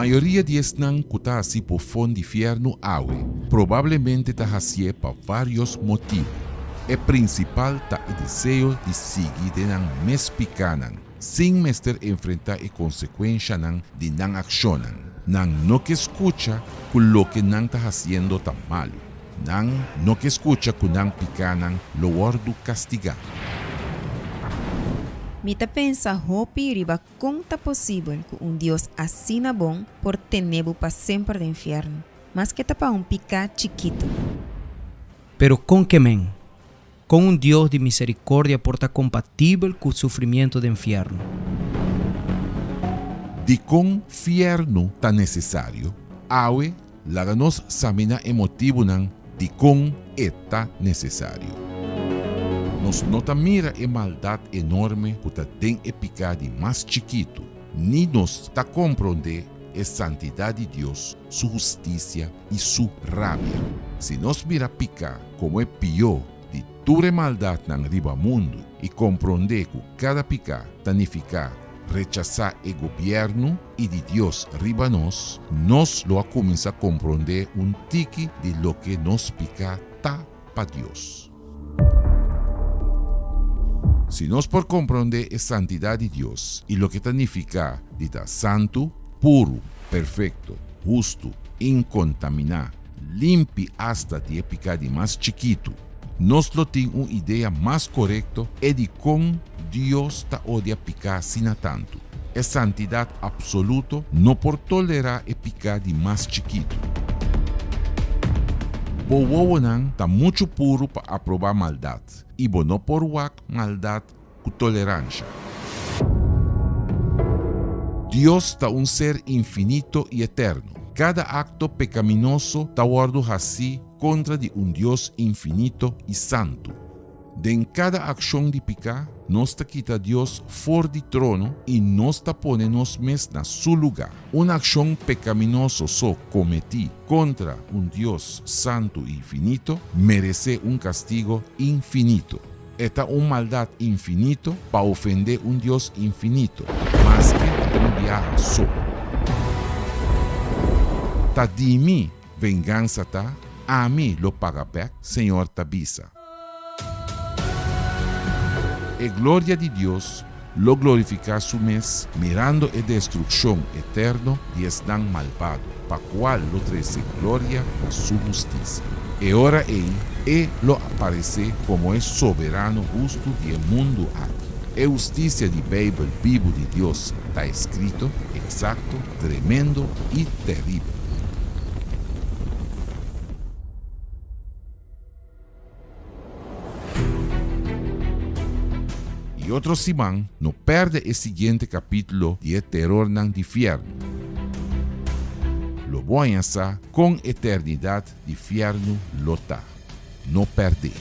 Mayoria di esnan ku ta hasi bofon di fièrnu awe probablemente ta hasié pa vários motibu. E prinsipal ta e deseo di sigui den nan mes pikánan sin mester enfrentá e konsekuenshanan di nan akshonnan. Nan no ke skucha ku loke nan ta hasiendo ta malu. Nan no ke skucha ku nan pikánan lo wòrdu kastigá. Mi ta pensa hopi riba Kon ta posibel ku un Dios asina bon por tene bo pa semper den fièrnu, maske ta pa un piká chikitu? Pero kon ke men? Kon un Dios di miserikordia por ta kompatibel ku sufrimiento den fièrnu? Dikon fièrnu ta nesesario? Awe Laga nos saminá e motibunan dikon e ta nesesario. Nos no ta mira e maldat enorme ku ta den e piká di mas chikitu, ni nos ta komprondé e santidat di Dios, su hustisia i su rabia. Si nos mira piká komo e pió di tur e maldatnan riba mundu i komprondé ku kada piká ta nifiká rechasá e gobièrnu i di Dios riba nos, nos lo a kuminsá komprondé un tiki di loke nos piká ta pa Dios. Si nos por komprondé e santidat di Dios i loke ta nifiká di ta santu, puru, perfekto, hustu, inkontaminá, limpi asta di e piká di mas chikitu, nos lo tin un idea mas korekto e di kon Dios ta odia piká asina tantu. E santidat apsoluto no por tolerá e piká di mas chikitu. Bo wowonan ta muchu puru pa aprobá maldat, i bo no por wak maldat ku toleransha. Dios ta un ser infinito i eterno. Kada akto pekaminoso ta wòrdu hasí kontra di un Dios infinito i santu. Den kada akshon di piká, nos ta kita Dios for di trono i nos ta pone nos mes na su lugá. Un akshon pekaminoso so kometí kontra un Dios santu i infinito meresé un kastigo infinito. E ta un maldat infinito pa ofendé un Dios infinito, maske ta un biaha so. Ta di mi vengansa ta, ami lo paga bèk, Señor ta bisa. E gloria di Dios lo glorifiká su mes mirando e destrukshon eterno di esnan malbado, pa kual lo trese gloria na su hustisia. E ora ei e lo aparesé komo e Soberano hustu di e mundu aki. E hustisia di Beibel bibu di Dios ta eskrito, eksakto, tremendo i teribel. I otro siman no perde e siguiente kapítulo di e terornan di fièrnu. Lo bo haña sa kon eternidat di fièrnu lo ta. No pèrd'é!